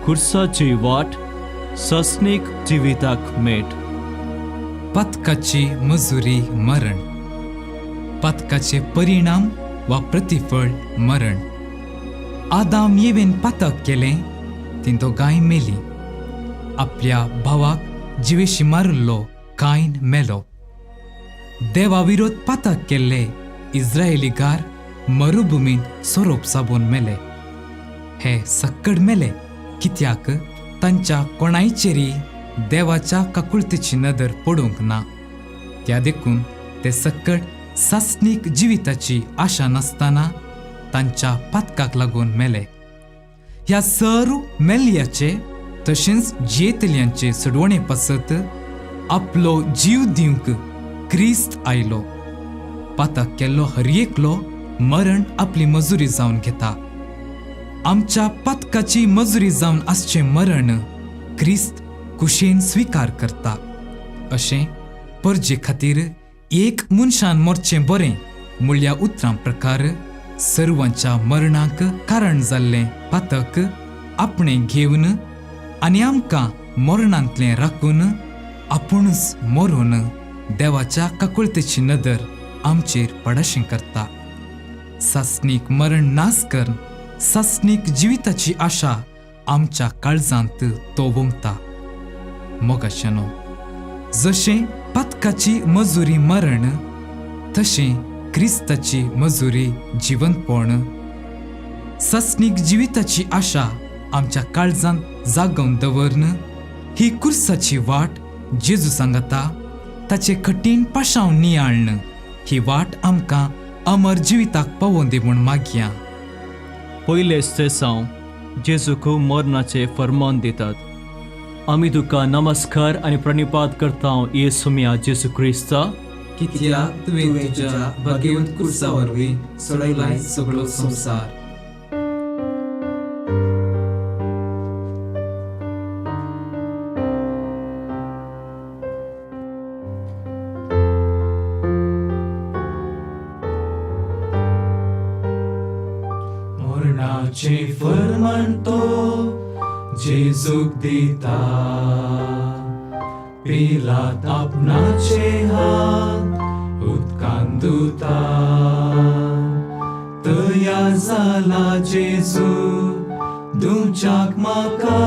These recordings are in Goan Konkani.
खुर्साची वाट सस्नीक जिविताक मेट. पातकाची मजुरी मरण, पातकाचे परिणाम वा प्रतिफळ मरण. आदाम येवेन पातक केलें, ती दोगांय मेली. आपल्या भावाक जिवेशी मारिल्लो कायन मेलो. देवा विरोध पातक केल्ले इस्रायलीगार मरुभुमींत सोरोप साबून मेले. हे सक्कड मेले कित्याक तांच्या कोणायचेरी देवाच्या काकुळतेची नदर पडूंक ना. त्या देखून ते सक्कड सासणीक जिविताची आशा नासतना तांच्या पातकाक लागून मेले. ह्या सर्व मेल्ल्याचे तशेंच जियेतल्यांचे सोडवणे पासत आपलो जीव दिवंक क्रिस्त आयलो. पातक केल्लो हर एकलो मरण आपली मजुरी जावन घेता. आमच्या पातकाची मजुरी जावन आसचें मरण क्रिस्त कुशेन स्विकार करता. अशें परजे खातीर एक मनशान मरचें बरें म्हणल्या उतरां प्रकार सर्वांच्या मरणाक कारण जाल्लें पातक आपणें घेवन आनी आमकां मरणांतलें राखून आपुणूच मरून देवाच्या काकुळतेची नदर आमचेर पडाशें करता. सासणीक मरण नास करून सासणीक जिविताची आशा आमच्या काळजांत तो वमता. मोगाशानो, जशें पातकाची मजुरी मरण, तशें क्रिस्ताची मजुरी जिवंतपण. सासणीक जिविताची आशा आमच्या काळजांत जागोवन दवरन ही कुर्साची वाट जेजू सांगता ताचे कठीण पाशांव नियाळन ही वाट आमकां अमर जिविताक पावोवन दी म्हूण मागया. पयले स्तेसांव जेजूक मरणाचे फरमान दितात. आमी तुका नमस्कार आनी प्रणिपात करता, येसुम्या जेजू क्रिस्ता, कित्याक तुवें तुज्या भाग्यवंत कुर्सा वरवीं सोडयलाय सगळो संवसार. मरणाचे फरमान तो जेजूक दिता. पिलात आपणाचे हात उदकान धुता. तयार जाला जेजू धुवच्याक म्हाका.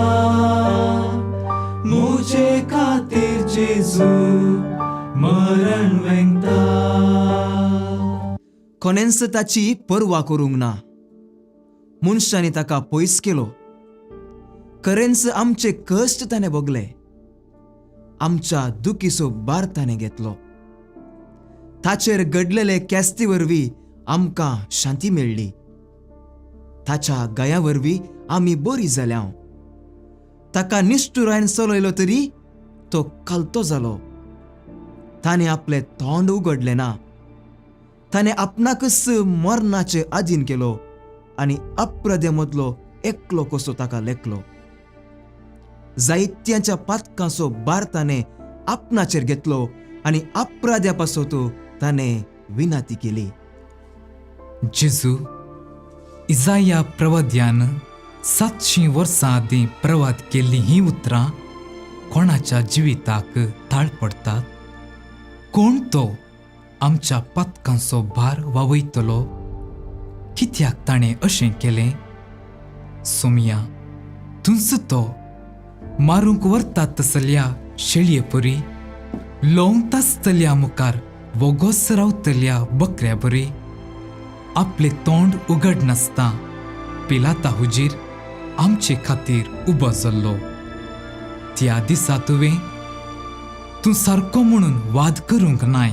मुजे खातीर जेजू मरण वेंगता. कोणेंच ताची पर्वा करूंक ना. मनशांनी ताका पयस केलो. खरेंच आमचे कश्ट ताणें भोगले, आमच्या दुखीचो भार ताणें घेतलो. ताचेर घडलेले केस्ती वरवीं आमकां शांती मेळ्ळी. ताच्या गया वरवीं आमी बरी जाल्या. ताका निश्ठुरायन चलयलो तरी तो खालतो जालो. ताणें आपलें तोंड उगडलें ना. ताणें आपणाकच मरणाचे अधीन केलो आनी अप्रदे मदलो एकलो कसो ताका लेखलो. जायत्यांच्या पातकांचो भार ताणें आपणाचेर घेतलो आनी अपराध्या पासत ताणें विनंती केली. जेजू, इजाया प्रवाद्यान 700 वर्सां आदीं प्रवाद केल्लीं हीं उतरां कोणाच्या जिविताक ताळ पडटात? कोण तो आमच्या पातकांचो भार वावयतलो? कित्याक ताणें अशें केलें? सोमया, तूंच तो मारूंक व्हरतात तसल्या शेळये परी, लोंग आसतल्या मुखार वोगोस रावतल्या बकऱ्या बरी, आपलें तोंड उगड नासता पिलाता हुजीर आमचे खातीर उबो जाल्लो. त्या दिसा तुवें तूं सारको म्हणून वाद करूंक नाय.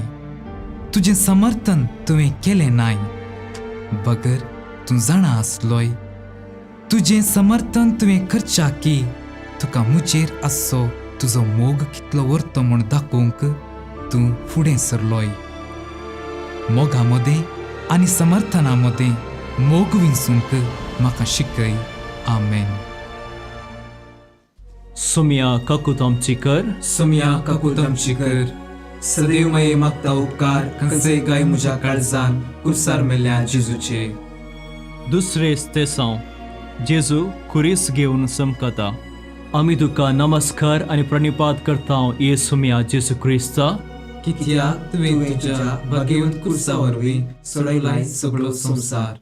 तुजें समर्थन तुवें केलें नाय, बगर तूं जाणा आसलोय तुजें समर्थन तुवें करच्या की तुका मुजेर आसचो तुजो मोग कितलो व्हरतो म्हूण दाखोवंक तूं फुडें सरलोय. मोगा मदें आनी समर्थना मदें मोग विंचूंक म्हाका शिकय. आमेन. सुम्या, काकूत आमची कर. सुम्या, काकूत आमची कर. सदैव माये मागता उपकार खंयचेय गाय म्हज्या काळजान कुर्सार मेल्ल्या जेजूचे. दुसरे स्तेसांव. जेजू खुरीस घेवन चमकता. आमी तुका नमस्कार आनी प्रणिपात करता येसुम्या जेजू क्रिस्ता, कित्याक तुवें तुज्या भाग्यवंत कुर्सा वरवीं सोडयलाय सगळो संवसार.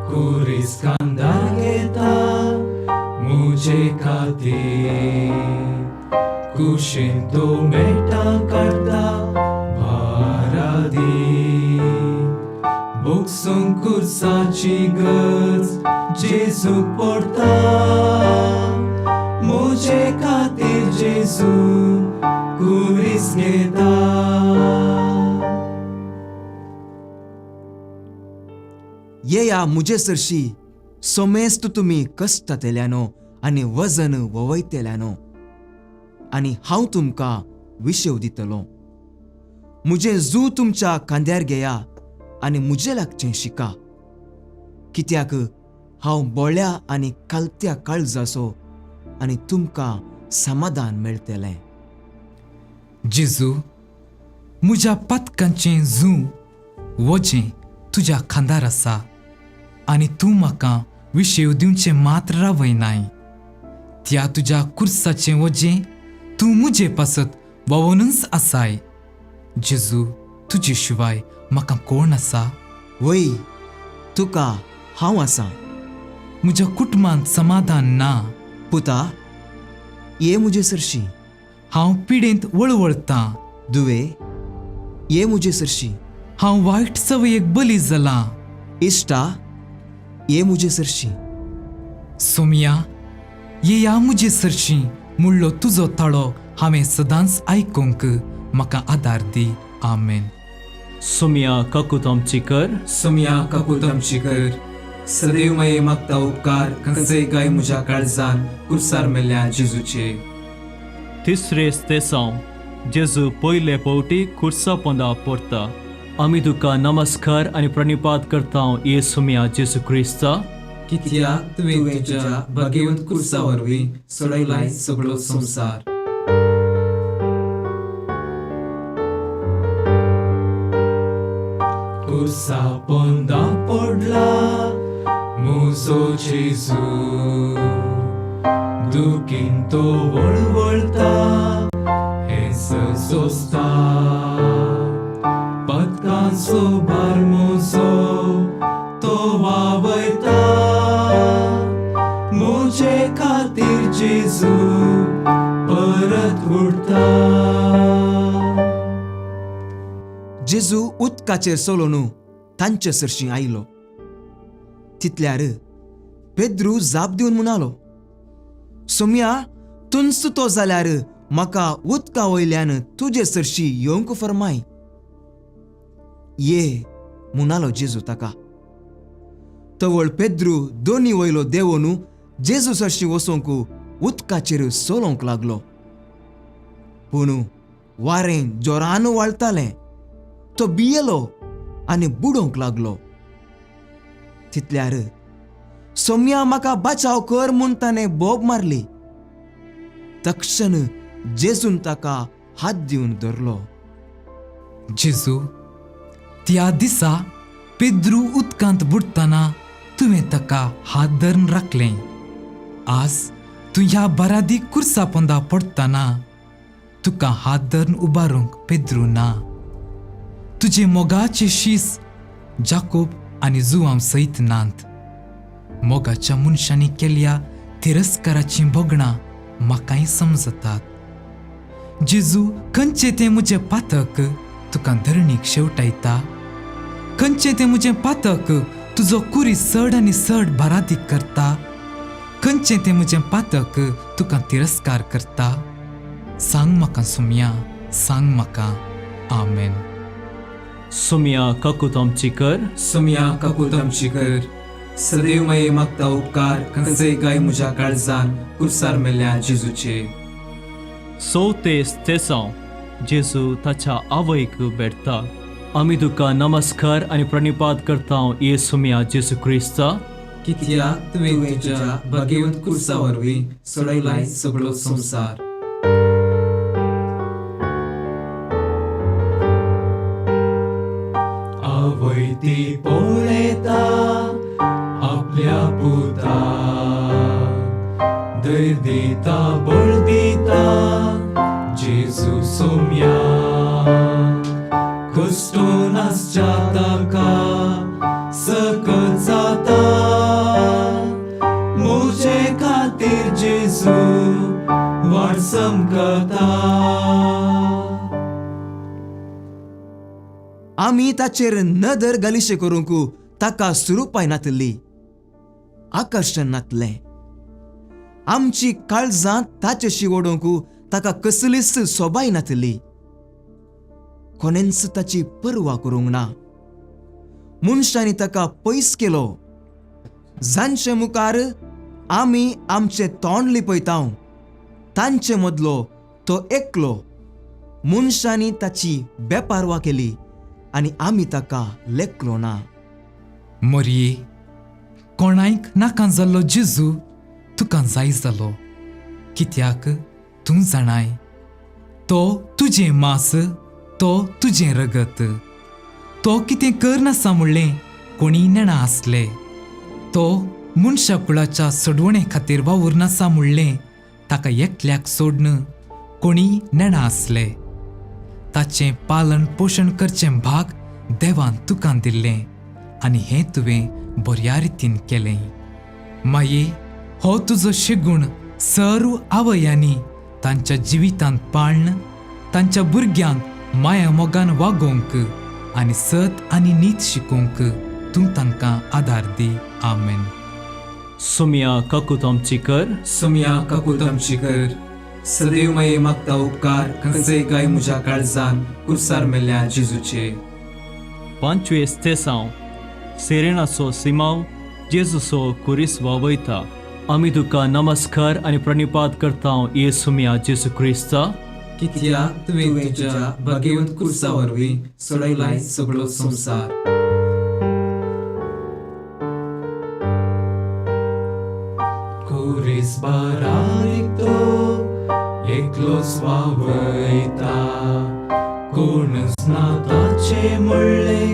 कुरीस कांदार घेता मुझे खातीर, कुशीन तो मेटा काडटा भारादी. बोगसूंक कुर्साची गरज जेजूक पडटा, मुझे खातीर जेजू कुरीस घेता. येया मुजे सरशी सोमेस्त तुमी कश्टातेल्यानो आनी वजन ववयतेल्यानो, आनी हांव तुमकां विशेव दितलो. मुजें जू तुमच्या खांद्यार घेया आनी मुजे लागचें शिका, कित्याक हांव बोळ्या आनी कालत्या काळजाचो, आनी तुमकां समाधान मेळटलें. जेजू, म्हज्या पातकांचें जू वजें तुज्या खांदार आसा आनी तूं म्हाका विशेव दिवचें मात्र रावयनाय. त्या तुज्या कुर्साचें वजें तूं म्हजे पासत वावोनच आसाय. जेजू, तुजे शिवाय म्हाका कोण आसा? वय, तुका हांव आसां. म्हज्या कुटुंबांत समाधान ना. पुता, ये मुजे सरशी. हांव पिडेंत वळवळतां. दुवे, ये मुजे सरशी. हांव वायट सवयेक बली जालां. इश्टा, ये मुजे सरशी. सोमिया, येया म्हजे सरशी मुळ्ळो तुजो ताळो हांवें सदांच आयकूंक म्हाका आदार दी. आमेन. सुमिया काकूत आमची कर. सोमिया काकूत आमची कर. सदैव माये मागता उपकार खंयचेय गाय म्हज्या काळजान कुर्सार मेल्ल्या जेजूचे. तिसरे तेसांव जेजू पयले पवटी खुर्सा पोंदा पडटा. आमी तुका नमस्कार आनी प्रणिपात करता येसुम्या जेजू क्रिस्ता, कित्याक तुवें तुज्या भाग्यवंत कुर्सा वरवीं सोडयलाय सगळो संवसार. कुर्सा पोंदा पडला मुजो जेजू, दुखीन तो वळवळटा हें सोसता. पदकांचो भार मुजो तो वावयता, मुजे खातीर जेजू परत उठता. जेजू उदकाचेर चलोवन तांचे सरशी आयलो. तितल्यार पेद्रू जाप दिवन म्हणालो, सोम्या, तुंच तो जाल्यार म्हाका उदका वयल्यान तुजे सरशी येवंक फरमाय. ये, म्हणालो जेजू ताका. तवळ पेद्रू दोनी वयलो देंवोन जेजू सरशी वचोंक उदकाचेर चलोवंक लागलो. पूण वारें जोरान वाळटालें. तो भियेलो आनी बुडोवंक लागलो. तितल्यार सोम्या, म्हाका बचाव कर म्हूण ताणें बोब मारली. तक्षण जेजून ताका हात दिवन धरलो. जेजू, त्या दिसा पेद्रू उदकांत बुडटना तुवें ताका हात धरून राखलें. आज तूं ह्या बारादी कुर्सा पोंदा पडटना तुका हात धरून उबारूंक पेद्रू ना. तुजे मोगाचे शीस जाकोब आनी जुवांव सयत नात. मोगाच्या मनशांनी केल्ल्या तिरस्काराचीं भोगणां म्हाकाय समजतात. जेजू, खंयचें तें म्हजें पातक तुका धरणीक शेवटायता? खंयचें तें म्हजें पातक तुजो कुरी चड आनी चड बारादीक करता? खंयचें तें म्हजें पातक तुका तिरस्कार करता? सांग म्हाका सोम्या, सांग म्हाका. आमेन. सुमिया काकूत आमची कर. सोम्या काकूत आमची कर. सदैव माये मागता उपकार खंयचेय गाय म्हज्या काळजान कुर्सार मेल्ल्या जेजूचे. चवथे तेसांव जेजू ताच्या आवयक भेटता. आमी तुका नमस्कार आनी प्रणिपात करता येसुम्या जेजू क्रिस्ता, कित्याक तुवें तुज्या भाग्यवंत कुर्सा वरवीं सोडयलाय सगळो संवसार. आवय ती पळयता आपल्या पुता धैर्य दिता बळ दिता जेजू सोम्या कश्टो नासच्या ताका सकत जाता म्हजे खातीर जेजू वाट समकता. आमी ताचेर नदर घालिशे करूंक ताका सुरूपाय नातली, आकर्शण नातलें. आमची काळजां ताचेशी ओडूंक ताका कसलीच सोबाय नातली. कोणेंच ताची पर्वा करूंक ना. मनशांनी ताका पयस केलो. जांचे मुखार आमी आमचें तोंड लिपयता तांचे मदलो तो एकलो. मनशांनी ताची बेपारवा केली आनी आमी ताका लेखलो ना. मोरये, कोणायक नाका जाल्लो जेजू तुका जाय जालो, कित्याक तूं जाणाय तो तुजें मांस, तो तुजें रगत. तो कितें करनासा म्हणलें कोणी नेणा आसले. तो मनशा कुळाच्या सोडवणे खातीर वावुरनासा म्हणलें ताका एकल्याक सोडन कोणी नेणा आसले. ताचें पालन पोशण करचें भाग देवान तुका दिल्लें आनी हें तुवें बऱ्या रितीन केलें. माये, हो तुजो शेगूण सर्व आवयांनी तांच्या जिवितांत पाळन तांच्या भुरग्यांक माया मोगान वागोवंक आनी सत आनी नीत शिकोवंक तूं तांकां आदार दी. आमेन. सुमिया काकूत आमची कर. सुमिया काकूत आमची कर. सदैव माये मागता उपकार खंयचेय काय म्हज्या काळजान कुर्सार मेल्ल्या जेजूचे. 25 तेसांव सेरेनाचो सिमाव जेजूचो कुरीस वावयता. आमी तुका नमस्कार आनी प्रणिपात करता येसुमिया जेजू क्रिस्ता, कित्याक तुवें तुज्या भाग्यवंत कुर्सा वरवीं सोडयलाय सगळो संवसार. कुरीस बारारीक तो एकलोच वावयता, कोणच ना ताचे म्हणले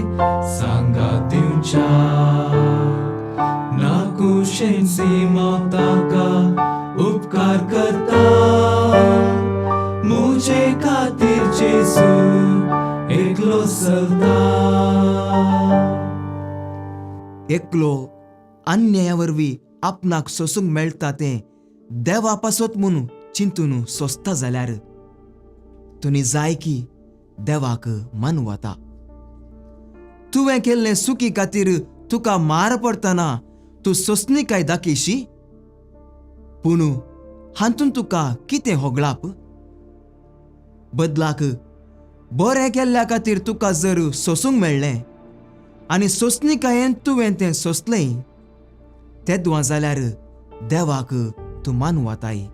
सांगा दिवच्या. ना कुशेन सीमा ताका उपकार करता, म्हजे खातीर जेजू एकलो चलता. एकलो अन्याया वरवीं आपणाक सोसूंक मेळटा तें देवा पासत म्हूण चिंतून सोंसता जाल्यार तुनी जाय की देवाक मानवता. तुवें केल्ले सुकी खातीर तुका मार पडटना तूं सोंसणीकाय दाखयशी, पूण हातूंत तुका कितें होगळाप? बदलाक बरें केल्ल्या खातीर तुका जर सोसूंक मेळ्ळें आनी सोंसणीकायेन तुवें तें सोंसलें तेदवां जाल्यार देवाक तूं मानवताय.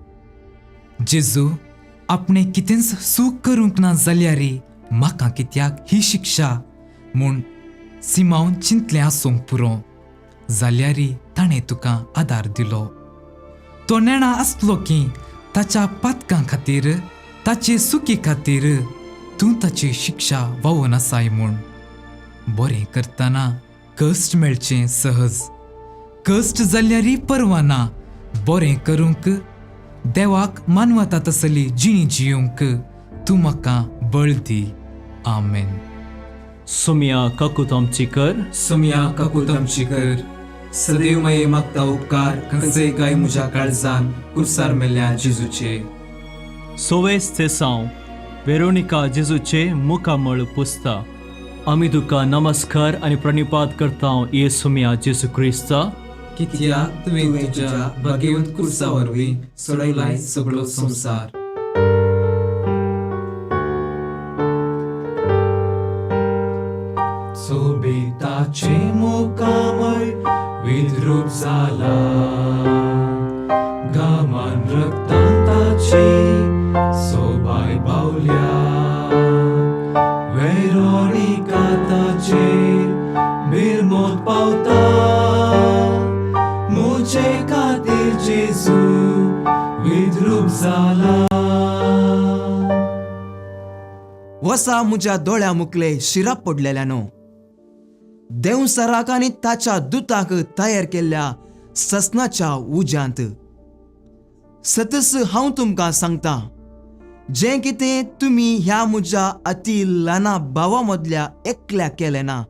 जेजू आपणें कितेंच सूख करूंक ना जाल्यार म्हाका कित्याक ही शिक्षा म्हूण सिमावन चिंतलें आसूंक पुरो, जाल्यार ताणें तुका आदार दिलो. तो नेणा आसलो की ताच्या पातकां खातीर ताचे सुकी खातीर तूं ताची शिक्षा वावोन आसाय म्हूण. बरें करतना कश्ट मेळचें सहज, कश्ट जाल्यारय पर्वा ना. बरें करूंक देवाक मानवता तसली जिणी जियोंक तूं म्हाका बळ दी. आमेन. सुमिया काकूत आमची कर. सुमिया काकूत आमची कर. सदैव माये मागता उपकार खंयचेय काय म्हज्या काळजान कुर्सार मेल्ल्या जेजूचे. सोवेस तेसांव वेरोनिका जेजूचे मुखामळ पुसता. आमी तुका नमस्कार आनी प्रणिपात करता येसुमिया जेजू क्रिस्ता, कित्याक तुवें तुज्या भाग्यवंत कुर्सा वरवीं सोडयलाय सगळो संवसार. सोबिताचे मुखामळ विद्रूप जाला, घामान रक्तान ताची सोबाय बावल्या. वेरोनिका ताचेर बिरमोत पावता, म्हजे खातीर जेजू विद्रूप जाला. वसा म्हज्या दोळ्या मुखले शिराप पडलेल्यानो, देंवचाराक आनी ताच्या दुताक तयार केल्ल्या ससनाच्या उज्यांत. सतस हांव तुमकां सांगता, जें कितें तुमी ह्या म्हज्या अती ल्हाना भावा मदल्या एकल्या केलें ना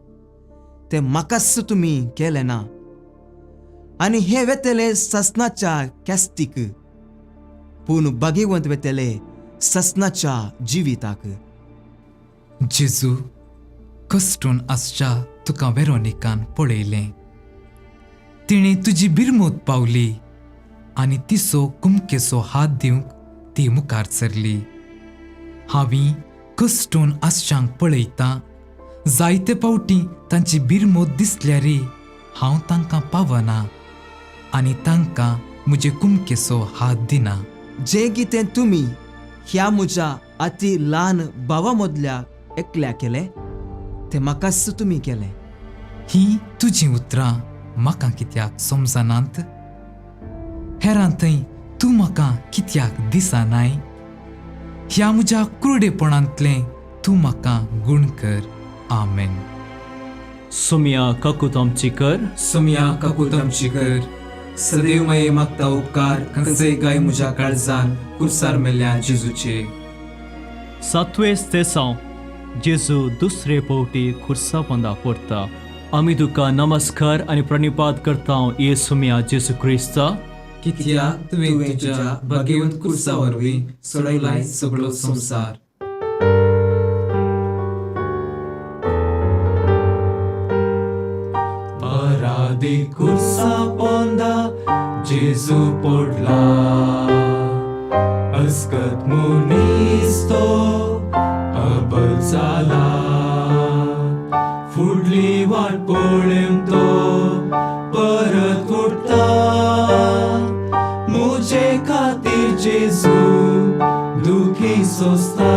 तें म्हाकाच तुमी केलें ना. आनी हे वेतले ससनाच्या कॅस्तीक, पूण भागेवंत वेतले ससनाच्या जिविताक. जेजू, कश्टून आसच्या तुका वेरोनिकान पळयलें. तिणें तुजी बिरमूत पावली आनी तिचो कुमकेचो हात दिवंक ती मुखार सरली. हांवी कश्टून आसच्यांक पळयतां. जायते फावटी तांची बिरमूत दिसल्यारी हांव तांकां पावना आनी तांकां म्हजे कुमकेचो हात दिना. जें कितें तुमी ह्या म्हज्या अती ल्हान भावा मदल्या एकल्या केलें तें म्हाकाच तुमी केलें. ही तुजीं उतरां म्हाका कित्याक समजनात? हेरां थंय तूं म्हाका कित्याक दिसनाय? ह्या म्हज्या कुरडेपणांतलें तूं म्हाका गूण कर. आमेन. सुमिया काकूत आमची कर. सुमया काकूत आमची कर. सदैव माये मागता उपकार खंयचेय गाय म्हज्या काळजान कुर्सार मेल्ल्या जेजूचे. सातवें स्तेसांव. जेजू दुसरे फावटी खुर्सा पोंदा पडटा. आमी तुका नमस्कार आनी प्रणिपात करता येसुमिया जेजू क्रिस्ता, कित्याक तुवें तुज्या भाग्यवंत कुर्सा वरवीं सोडयलाय सगळो संवसार. परादी कुर्सा पोंदा जेजू पडला, अस्कत मनीस तो अबल जाला. फुडली वाट पळेवन तो परत उठता. म्हजे खातीर जेजू दुखी सोंसता.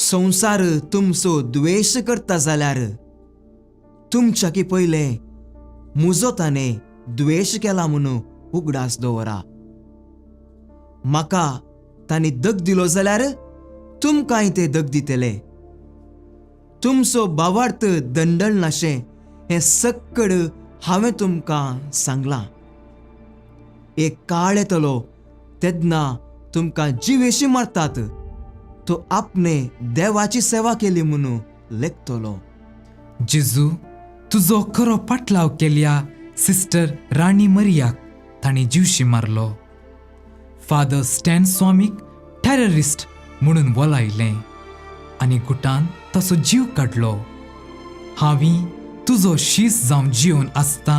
संवसार तुमचो द्वेश करता जाल्यार तुमच्याकी पयलें म्हजो ताणें द्वेश केला म्हणून उगडास दवरा. म्हाका तांणी दग दिलो जाल्यार तुमकांय ते दग दितले. तुमचो भावार्थ दंडल नाशें हें सक्कड हांवें तुमकां सांगलां. एक काळ येतलो तेन्ना तुमकां जिवेशी मारतात तो आपणे देवाची सेवा केली म्हणून लेखतलो. जेजू, तुजो खरो पाटलाव केल्या सिस्टर राणी मरियाक तांणी जिवशी मारलो. फादर स्टॅन स्वामीक टेररिस्ट म्हणून वलायलें आनी गुटान ताचो जीव काडलो. हांवी तुजो शीस जावन जिवन आसता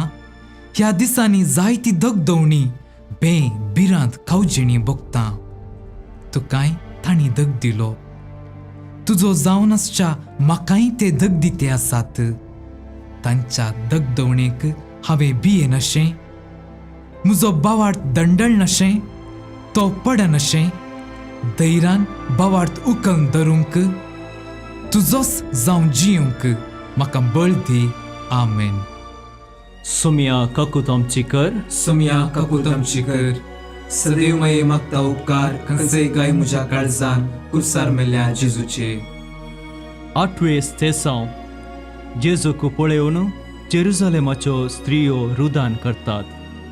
ह्या दिसांनी जायती दगदवणी बे भिरांत खावजेणी भोगता. तुकाय तांणी दग दिलो. तुजो जावन आसच्या म्हाकाय ते दगदिते आसात. तांच्या दगदवणेक हांवें भियेनाशें, म्हजो बावार्थ दंडळनाशें, तो पडनाशें, धैरान बावार्थ उकल धरूंक, तुजोच जावन जिवंक म्हाका बळ दी. आमेन. सुमिया काकूत आमची कर. सुमया काकूत आमची कर. सदैव माये मागता उपकार खंयचेय गाय म्हज्या काळजान कुर्सार मेल्ल्या जेजूचे. आठवें स्तेसांव. जेजूक पळोवन जेरुजालेमाच्यो स्त्रियो रुदान करतात.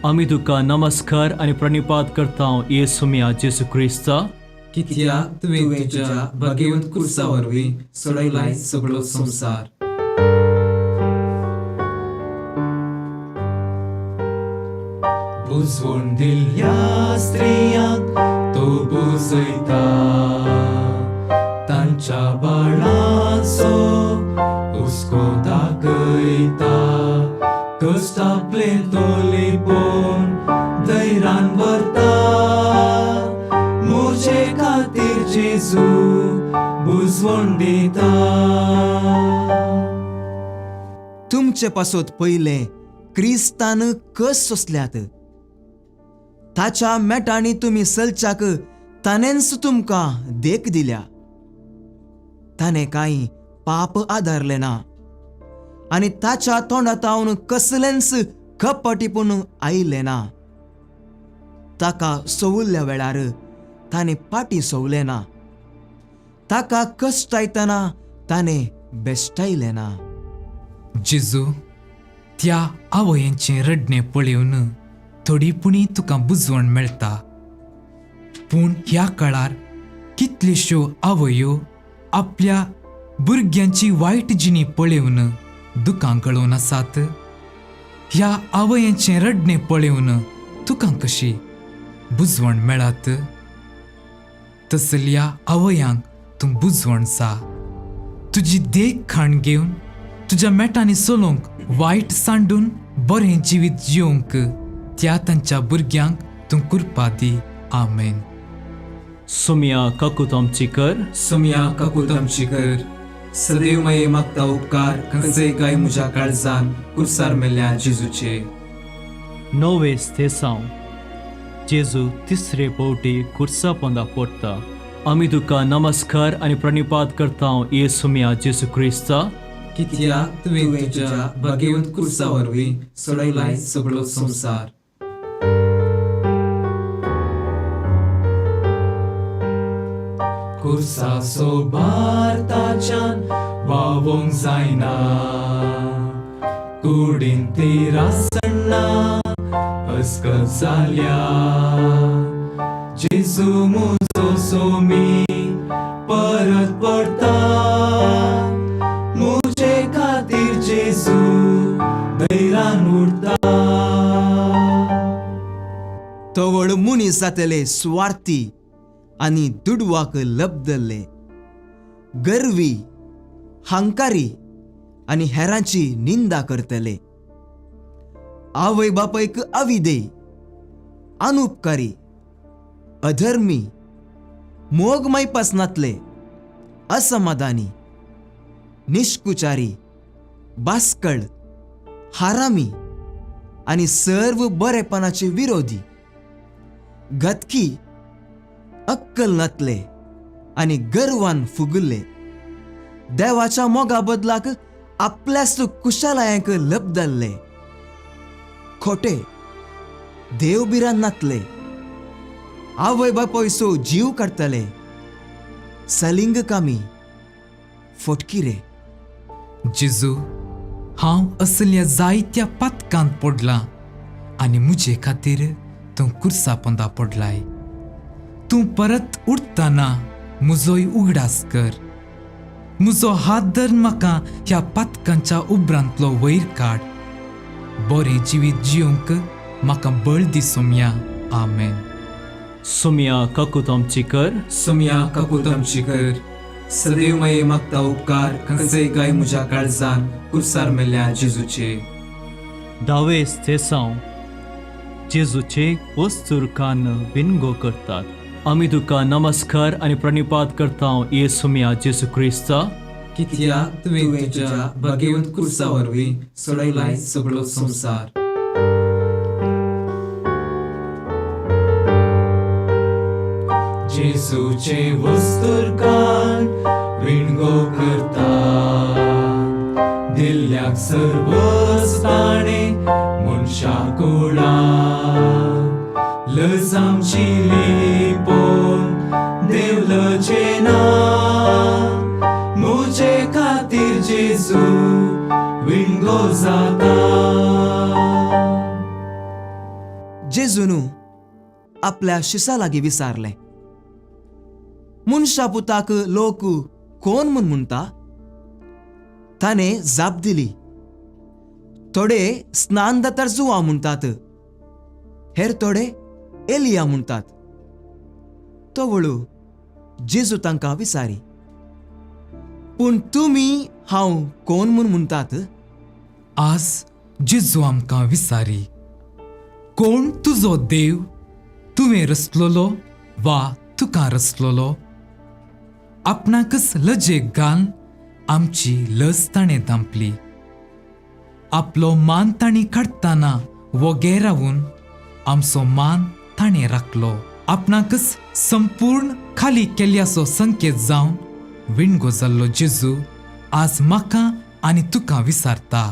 आमी तुका नमस्कार आनी प्रणिपात करता येसुमिया जेजू क्रिस्ता, कित्याक तुवें तुज्या भाग्यवंत कुर्सा वरवीं सोडयलाय सगळो संवसार. बुजवण दिल्ल्या स्त्रियांक तो बुजयता, तांच्या बाळाचो हुस्को दाखयता. कश्ट आपले तो लिपोवन धैरान व्हरता. म्हजे खातीर जेजू बुजवण दिता. तुमचे पासत पयलें क्रिस्तान कस सोंसल्यात. ताच्या मेटांनी तुमी सलच्याक ताणेंच तुमकां देख दिल्या. ताणें कांय पाप आदारलें ना आनी ताच्या तोंडातावन कसलेंच कपटीपूण आयलें ना. ताका सोवुल्ल्या वेळार ताणें पाटी सोवलें ना. ताका कश्टायतना ताणें बेश्टायलें ना. जेजू, त्या आवयांचें रडणें पळोवन थोडी पुणी तुका बुजवण मेळटा. पूण ह्या काळार कितल्योश्यो आवयो आपल्या भुरग्यांची वायट जिणी पळोवन दुकां गळोवन आसात. ह्या आवयांचें रडणें पळोवन तुका कशी बुजवण मेळत? तसल्या आवयांक तूं बुजवण सा. तुजी देख खाण घेवन तुज्या मेटांनी चलोवंक, वायट सांडून बरें जिवीत जिवंक त्या तांच्या भुरग्यांक तूं कुरपा दी. आमेन. सुमिया काकूत आमची कर. सोमया काकूत आमची कर. सदैव माये मागता उपकार खंयचेय काय म्हज्या काळजान कुर्सार मेल्ल्या जेजूचे. नवे स्तेसांव. जेजू तिसरे पावटी खुर्सा पोंदा पडटा. आमी तुका नमस्कार आनी प्रणिपात करता येसुमिया जेजू क्रिस्ता, कित्याक तुवें तुज्या भाग्यवंत कुर्सा वरवीं सोडयलाय सगळो संवसार. कुर्साचो भार ताच्यान व्हांवोंक जायना, कुडीन ती रासण्णा अस्कत जाल्या. जेजू मुजो सोमी परत पडता, मुजे खातीर जेजू धैरान उरता. तवळ मनीस जातले सुवार्थी आनी दुडवाक लब्दल्ले, गर्वी, हांकारी आनी हेरांची निंदा करतले, आवय बापायक अविदेय, अनुपकारी, अधर्मी, मोग मायपास नातले, असमाधानी, निष्कुचारी, बास्कळ, हारामी आनी सर्व बरेपणाचे विरोधी, घातकी, अक्कल नातले आनी गर्वान फुगले, देवाच्या मोगा बदलाक आपल्याच कुशालायांक लबदल्ले, खोटे, देवबिरान नातले, आवय बापायचो जीव काडटले, सलिंगकामी, फोटकिरे. जेजू, हांव असल्या जायत्या पातकांत पडलां आनी म्हजे खातीर तूं कुर्सा पोंदा पडलाय. तूं परत उठतना म्हजोय उगडास कर. म्हजो हात धरून म्हाका ह्या पातकांच्या उबरांतलो वयर काड. बरें जिवीत जिवंक म्हाका बळ दी सोमया. आमेन. सुमिया काकूत आमची कर. सोमया काकूत आमची कर. सदैव माये मागता उपकार खंयचेय काय म्हज्या काळजान कुर्सार मेल्ल्या जेजूचे. धावे स्तेसांव. जेजूचे वस्तुरकान बिनगो करतात. आमी तुका नमस्कार आनी प्रणिपात करता येसुमिया जेजू क्रिस्ता, कित्याक तुवें तुज्या भाग्यवंत कुर्सा वरवीं सोडयलाय सगळो संवसार. जेजूचे वस्तुरकान विणगो करता, दिल्ल्याक सर्वच ताणें मनशा कुळा. लज आमची लिपोवन देव लजेना, मुजे खातीर जेजू विणगो जाता. जेजून आपल्या शिसा लागीं विचारलें, मनशा पुताक लोक कोण म्हूण म्हणटा? ताणें जाप दिली, थोडे स्नान दातार जुवा म्हणटात, हेर थोडे एलिया म्हणटात. तवळू जेजू तांकां विचारी, पूण तुमी हांव कोण म्हूण म्हणटात? आज जेजू आमकां विचारी, कोण तुजो देव? तुवें रचलोलो वा तुका रचलोलो? आपणाकच लजेक घालून आमची लज ताणें धांपली. आपलो मान तांणी काडटना वोगे रावून आमचो मान ताणें राखलो. आपणाकच संपूर्ण खाली केल्ल्याचो संकेत जावन विणगो जाल्लो जेजू आज म्हाका आनी तुका विचारता,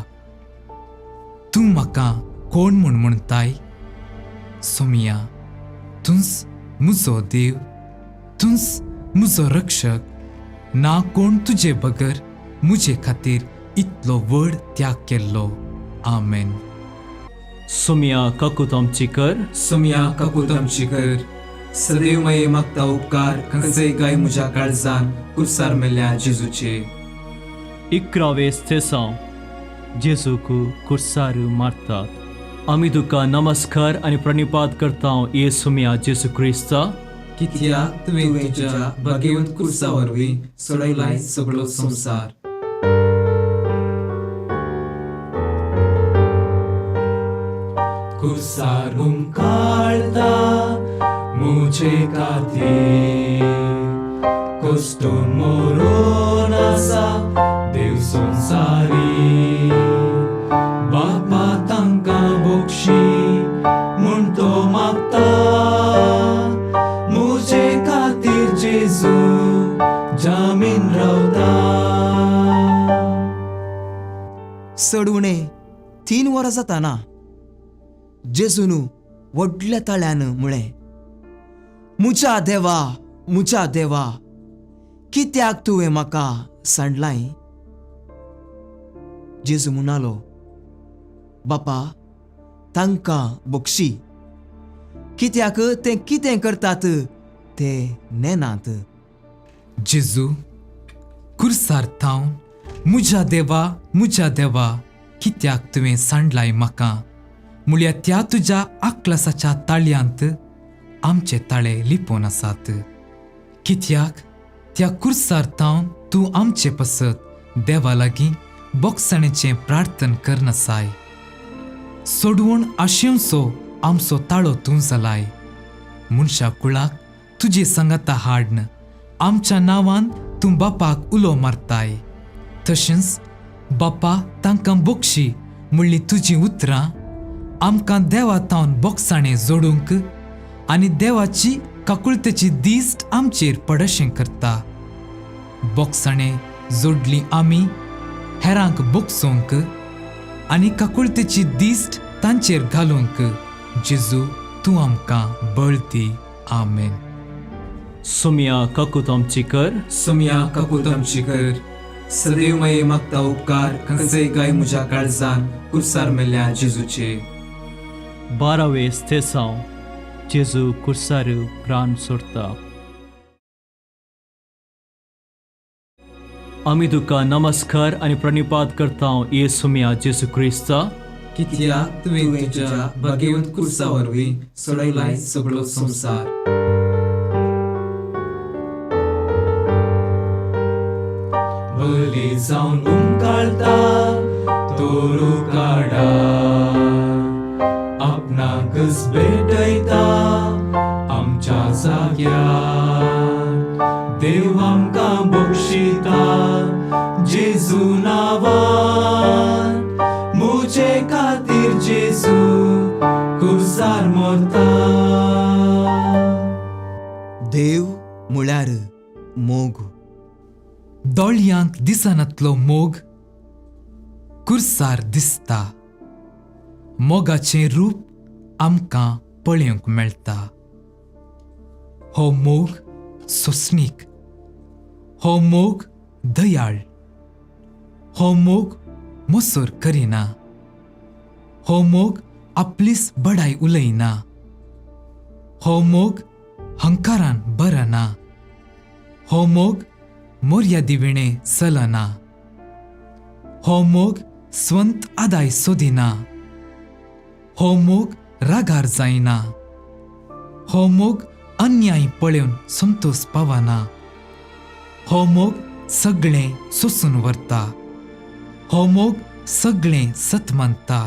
तूं म्हाका कोण म्हूण म्हणताय? सोमिया, तूंच म्हजो देव, तूंच म्हजो रक्षक. ना कोण तुजे बगर मुजे खातीर इतलो व्हड त्याग केल्लो. आमेन. सुमिया काकूत आमची कर. सोमया काकूत आमची कर. सदैव माये मागता उपकार खंयचेय गाय म्हज्या काळजान कुर्सार मेल्या जेजूचे. इकरावे स्तेसांव जेजूक कुर्सार मारतात. आमी तुका नमस्कार आनी प्रणिपात करता येसुमिया जेजू क्रिस्ता, कित्याक तुवें तुज्या भाग्यवंत कुर्सा वरवीं सोडयलाय सगळो संवसार. कुर्सार उमकाळता मुझे खातीर कोश्टून मोरोन आसा देव संवसारी. बापा तांकां बोक्षी म्हूण तो मागता मुझे खातीर जेजू जामीन रावता. चड उणें 3 वरां जाताना जेजून व्हडल्या ताळ्यान म्हळें, मुज्या देवा, मुज्या देवा, कित्याक तुवें म्हाका सांडलाय? जेजू म्हणालो, बापा, तांकां बक्षी, कित्याक ते कितें करतात ते नेनात. जेजू कुर्सार थावन मुज्या देवा, मुज्या देवा, कित्याक तुवें सांडलाय म्हाका म्हळ्यार त्या तुज्या आकलासाच्या ताळयांत आमचे ताळे लिपोवन आसात. कित्याक त्या कुर्सार थावन तूं आमचे पसत देवा लागीं बोगसाणेचें प्रार्थन करनासाय. सोडवण आशेवचो आमचो ताळो तूं जालाय. मनशा कुळाक तुजे सांगाता हाडन आमच्या नांवान तूं बापाक उलो मारताय. तशेंच बापा तांकां बोगशी म्हणली तुजीं उतरां आमकां देवा थावन बोगसाणें जोडूंक आनी देवाची काकुळतेची दिश्ट आमचेर पडशें करता. बोगसाणें जोडली आमी हेरांक बोगसोंक आनी काकुळतेची दिश्ट तांचेर घालूंक जेजू तूं आमकां बळ दी. आमेन. सुमिया काकूत आमची कर. सोमया काकूत आमची कर. सदैव माये मागता उपकार खंयचेय गाय म्हज्या काळजान कुर्सार मेल्या जेजूचे. बारावे स्तेसांव जेजू कुर्सार प्राण सोडता. आमी तुका नमस्कार आनी प्रणिपात करता येसुमिया जेजू क्रिस्ता, कित्याक तुवें तुज्या भाग्यवंत कुर्सा वरवीं सोडयलाय सगळो संवसार. बली जावन उमकाळता तोरू काडा आपणाकच भेटयता आमच्या जाग्यार. देव आमकां बक्षिता जेजू नांवान मुजे खातीर जेजू कुर्सार मोरता. देव म्हळ्यार मोग. दोळयांक दिसनातलो मोग कुर्सार दिसता. मोगाचें रूप आमकां पळोवंक मेळटा. हो मोग सोंसणीक, हो मोग दयाळ, हो मोग मोसर करिना, हो मोग आपलीच बडाय उलयना, हो मोग हंकारान बरना, हो मोग मोर्यादी विणें चलना, हो मोग स्वंत आदाय सोदिना, हो मोग रागार जायना, हो मोग अन्याय पळोवन संतोष पावना, हो मोग सगळें सोसून व्हरता, हो मोग सगळें सत मानता,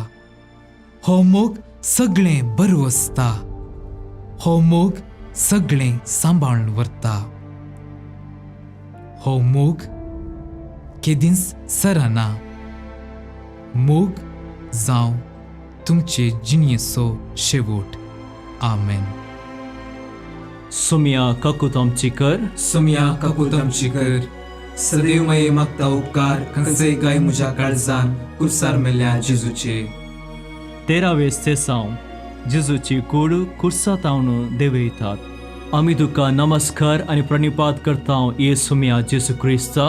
हो मोग सगळें बरवसता, हो मोग सगळें सांबाळून व्हरता, हो मोग केदींच सरना. मोग जावं तुमचे जिणेचो शेवट. आमेन. सुमिया काकूत आमची कर. सोमया काकूत आमची कर. सदैव माये मागता उपकार खंयचेय गाय म्हज्या काळजान कुर्सार मेल्या जेजूचे. तेरावे स्तेसांव जेजूची कूड कुर्सा तावन देवयतात. आमी तुका नमस्कार आनी प्रणिपात करता येसुम्या जेजू क्रिस्ता.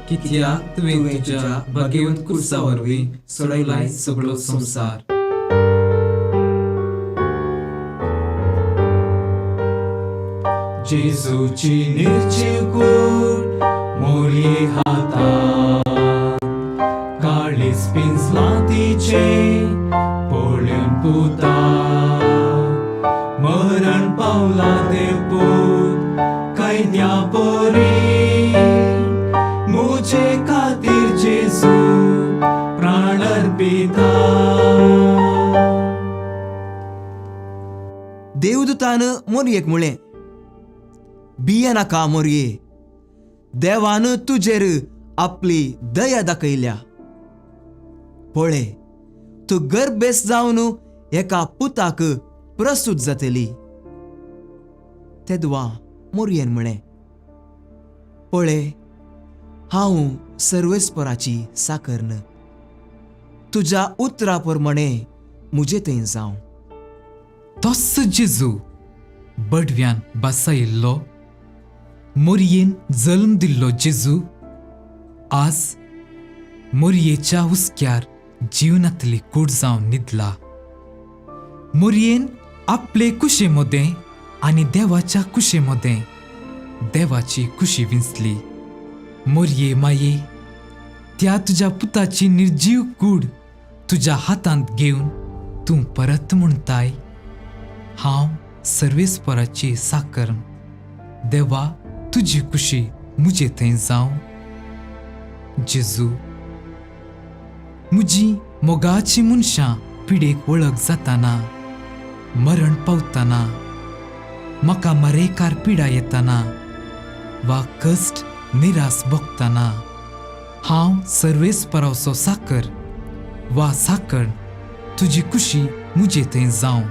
कित्याक तुवें तुज्या भाग्यवंत कुर्सा वरवीं सोडयलाय सगळो संवसार. जेजूची निर्जीव कूड मोरये हातात, काळीज पिंजलां तिचें पळोवन पुता, मरण पावला देवपूत कैद्या परी, मुझे खातीर जेजू प्राण अर्पिता. देवदूतान मोरयेक म्हळें, भिये नाका मोरये, देवान तुजेर आपली दया दाखयल्या. पळय, तूं गर्भेस जावन एका पुताक प्रसूत जातली. तेदवा मोरयेन म्हळें, पळय, हांव सर्वेस्पराची साकर्न, तुज्या उतरा प्रमाणें म्हजे थंय जावं. तोच जेजू बडव्यान बसायिल्लो, मोरयेन जल्म दिल्लो जेजू आज मोरयेच्या हुस्क्यार जिवनांतली कूड जावन न्हिदला. मोरयेन आपले कुशे मदें आनी देवाच्या कुशे मदें देवाची कुशी विंचली. मोरये माये, त्या तुज्या पुताची निर्जीव कूड तुज्या हातांत घेवन तूं परत म्हणताय, हांव सर्वेस्पराची साकर, देवा तुजी कुशी म्हजे थंय जावं. जेजू, म्हजी मोगाची मनशां पिडेक वळख जाताना, मरण पावतना, म्हाका मरेकार पिडा येताना वा कश्ट निरास भोगतना, हांव सर्वेस्पराचो साकर वा साकर, तुजी कुशी म्हजे थंय जावं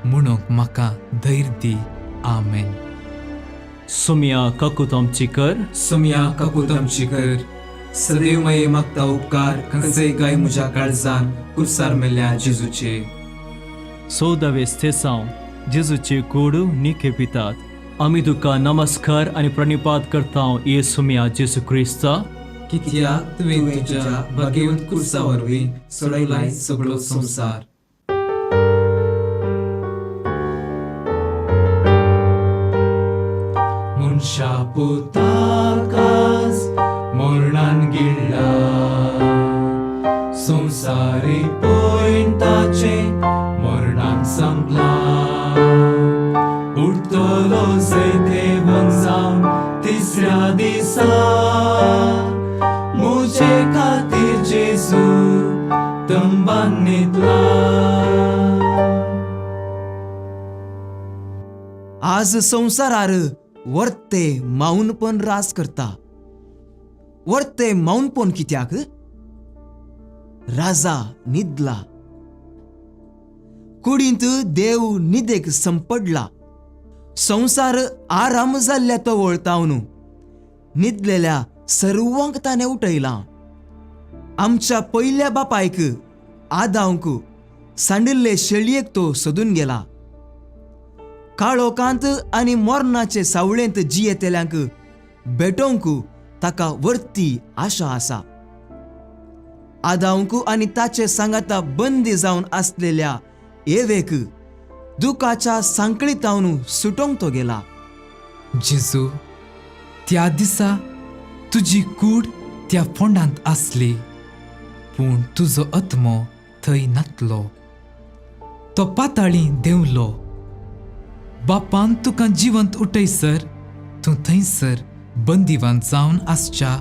म्हणूंक म्हाका धैर्य दी. आमेन. सुम्या काकूत आमची कर. सोमया काकूत आमची कर. सदैव माये मागता उपकार खंयचेय गाय म्हज्या काळजान कुर्सार मेल्ल्या जेजूचे. 14वें स्तेसांव. जेजूची कूड निके पितात. आमी तुका नमस्कार आनी प्रणिपात करता येसुम्या जेजू क्रिस्ता. कित्याक तुवें तुज्या भाग्यवंत कुर्सा वरवीं सोडयलाय सगळो संवसार. मनशा पुताकास मरणान गिळ्ळा, संवसारी पयण ताचें मरणान संपला, उठतलो जैतेवंत जावन तिसऱ्या दिसा, मुझे खातीर जेजू तंबान न्हिदला. आज संवसारार वर्ते माऊनपण राज करता. वर्ते माऊनपण कित्याक? राजा न्हिदला, कुडींत देव न्हिदेक संपडला. संवसार आराम जाल्ल्या तो वळतावन न्हिदलेल्या सर्वांक ताणें उठयलां. आमच्या पयल्या बापायक आदांक सांडिल्ले शेळयेक तो सोदून गेला. काळोखांत आनी मरणाचे सावळेंत जियेतल्यांक भेटोवंक ताका वर्ती आशा आसा. आदांक आनी ताचे सांगाता बंदी जावन आसलेल्या एवेक दुखाच्या सांकळीतावन सुटोवंक तो गेला. जेजू, त्या दिसा तुजी कूड त्या फोंडांत आसली, पूण तुजो आत्मो थंय नातलो, तो पाताळी देंवलो. बापान तुका जिवंत उठयसर तूं थंयसर बंदिवान जावन आसच्या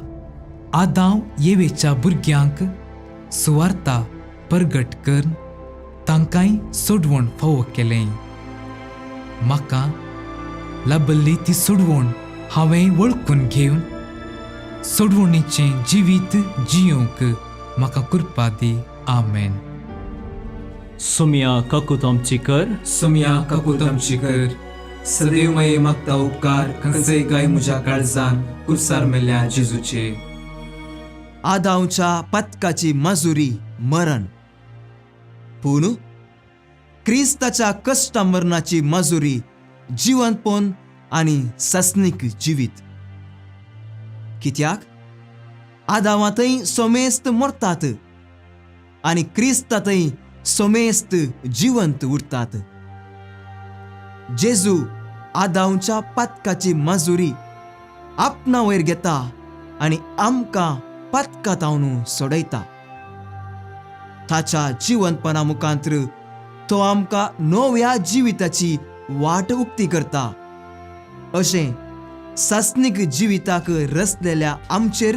आदांव येवेच्या भुरग्यांक सुवार्ता परगट करून तांकांय सोडवण फावो केलें. म्हाका लाबल्ली ती सोडवण हांवें वळखून घेवन सोडवणीचें जिवीत जियोवंक म्हाका कृपा दी. आमेन. सुम्या काकूत आमची कर. सोमया काकूत आमची कर. सदैव माये मागता उपकार खंयचेय गाय म्हज्या काळजान कुर्सार मेल्ल्या जेजूचे. आदांवच्या पथकाची मजुरी मरण, पूण क्रिस्ताच्या कश्टा मरणाची मजुरी जिवंतपण आनी सासणीक जिवीत. कित्याक आदावांतय सोमेस्त मरतात आनी क्रिस्तांतय सोमेस्त जिवंत उरतात. जेजू आदांवच्या पातकाची मजुरी आपणा वयर घेता आनी आमकां पातकां तावन सोडयता. ताच्या जिवंतपणा मुखांत्र तो आमकां नव्या जिविताची वाट उक्ती करता. अशें सासणीक जिविताक रचलेल्या आमचेर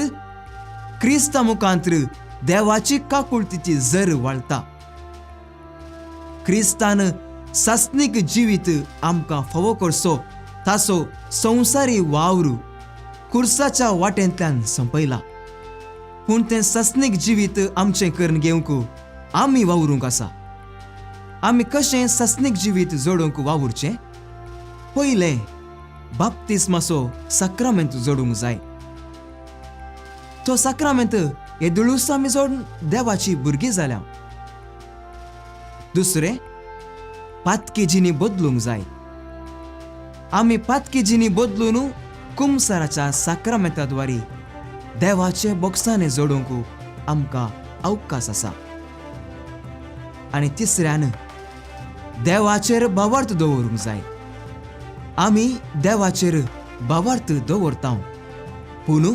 क्रिस्ता मुखांत्र देवाची काकुळतीची जर वाळटा. क्रिस्तान सासणीक जिवीत आमकां फावो करचो ताचो संवसारी वावर कुर्साच्या वाटेंतल्यान संपयला. पूण तें सासणीक जिवीत आमचें करून घेवंक आमी वावरूंक आसा. आमी कशें सासणीक जिवीत जोडूंक वावुरचें? पयलें बाप्तिस्माचो साक्रामेंत जोडूंक जाय. तो साक्रामेंत येदुळूस आमी जोडून देवाची भुरगीं जाल्या. दुसरें, पातकी जिणी बदलूंक जाय. आमी पातकी जिणी बदलून कुमसाराच्या साक्रामेंताद्वारी देवाचे बोगसाने जोडूंक आमकां अवकाश आसा. आनी तिसऱ्यान देवाचेर भावार्थ दवरूंक जाय. आमी देवाचेर भावार्थ दवरता, पूण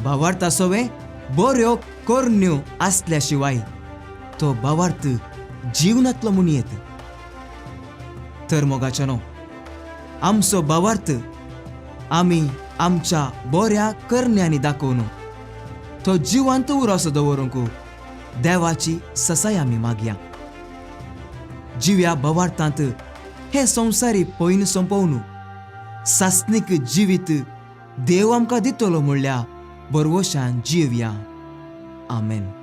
भावार्था सवें बऱ्यो करण्यो आसल्या शिवाय तो भावार्थ जिवनांतलो म्हूण येत. तर मोगाच्यानो, आमचो भावार्थ आमी आमच्या बऱ्या करण्यांनी दाखोवन तो जिवंत उरोसो दवरूंक देवाची ससाय आमी मागया. जिव्या भावार्थांत हें संवसारी पयन सोंपोवन सासणीक जिवीत देव आमकां दितलो म्हणल्या बरवशान जिवया. आमेन.